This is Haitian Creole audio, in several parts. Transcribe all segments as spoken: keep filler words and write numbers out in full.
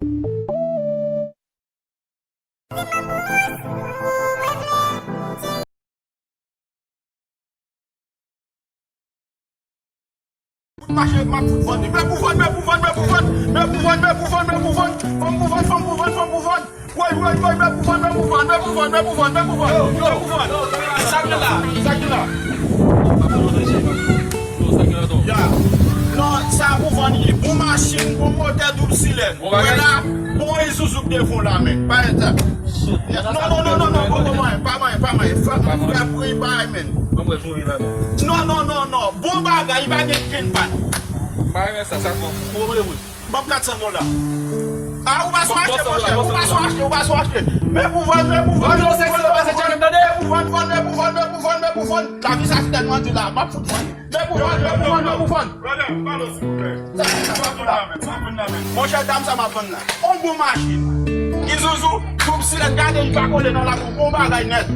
Mache, m ap fout vann li. Men pou vann, men pou vann, men pou vann. Men pou vann, men pou vann, men pou vann. Fanm pou vann, fanm pou vann, fanm pou vann. Woy, woy, woy, men pou vann, men pou vann, men pou vann, men pou vann, men pou vann. Yo, yo, men pou vann. Sa k gen la? Sa k gen la? Ya. Non, sa pou vann li. Bon machin, bon motè, doub silèn. Bon bagay. Wè la, bon Isuzu k devan w la, men. Pa eta. Non, non, non, non, non, bon, bon, manyen, pa manyen, pa manyen. Fè, fè bri bay, men. Mwen mwen mouri la men. Non, non, non, non. Bon bagay, pa gen kenn pann. Pa renmen sa, sa bon. Bon, bon, bon. Ban m kat san dola. Ah, ou pa sou achte, monchè. Ou pa sou achte, ou pa sou achte. Men pou vann, men pou vann. Bon, yo, sèks yo pase tchèlèm, tande. Men pou vann, vann, men pou vann, men pou vann, men pou vann. Lavi sa ki tèlman di la, m ap fout vann. Men pou vann, men pou vann, men pou vann. Brother, pardon, silvouplè. Sa, sa, sa, sa, sa. Monchè, dam sa m ap vann la. On bon machin. Isuzu, doub silèn, gade li pa kole nan lakou. Bon bagay nèt.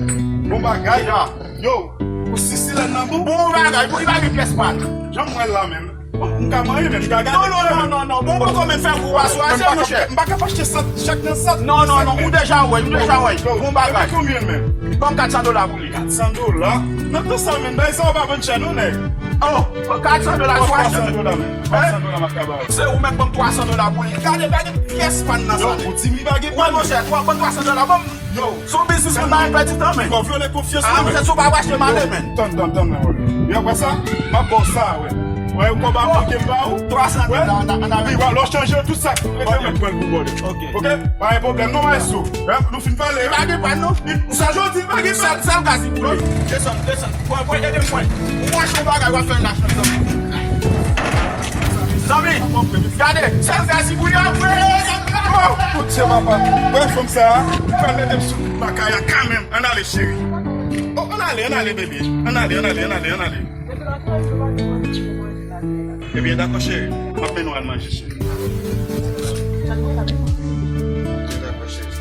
Bon bagay. Ya. Yo, pou sis silèn nan bon. Bon bagay, pou li pa gen pyès pann. Jan m wè l la menm. M ka manyen menm, m ka gade. Non, non, non, non, non. Bon, bon, konbyen fè gwo aswase, monchè? M pa ka achte sat, chak nan sat. Non, non, non, ou deja wè, ou deja wè. Bon bagay. Konbyen menm? Ban m kat san dola pou li. Kat san dola? Nan tan sa menm, bay sa w pa vann chè non, nèg. Oh, kat san dola, twa san dola menm. Twa san dola m ap ka ba w. Se ou menm ban m twa san dola pou li. Gade, gade pyès pann nan sa. Yo, ou di m li pa gen pann. Wi, monchè, twa, ban m twa san dola, ban m Yo. Sou biznis moun pa pèdi tan, men. Ou vyole konfyans mwen. Ah, men si w pa achte male, men. Tann, tann, tann, men, wè. Yo, wè sa? M ap ba w sa, wè. Wè, ou konba pou ke m ba ou. Twa san dola, an, an, an. Wi, wè, lè w chanje tout sa. Mete mwen pran l pou bòde. Ok. Ok? Pa gen pwoblèm, non, maestro. Wè, nou fin pale. Pa gen pann, non. Sa jodi, pa gen pann. Sèl, sèl gaz li boule. Desann, desann. Wè, wè, ede mwen. Ou achte yon bagay, w ap fè l la. Zanmi, gade, sèl gaz li boule, wè. Oh, pwoteje papa. Wè, fanm sa, ou pral mete m sou Makaya kanmenm, ann ale cheri. Oh, ann ale, ann ale, bebe. Ann ale, ann ale, ann ale, ann ale. Ebyen, dakò, cheri. M ap mennen w al manje, cheri. Ebyen, dakò, cheri.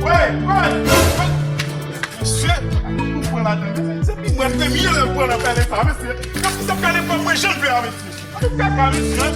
Wey, wey, wey. Mesye, nou pran ladan, mesye. Se pi mwen premye lè m pran nan pale sa, mesye. Kap sa pale pa mwen jan l vle a, mesye. Kaka, mesye.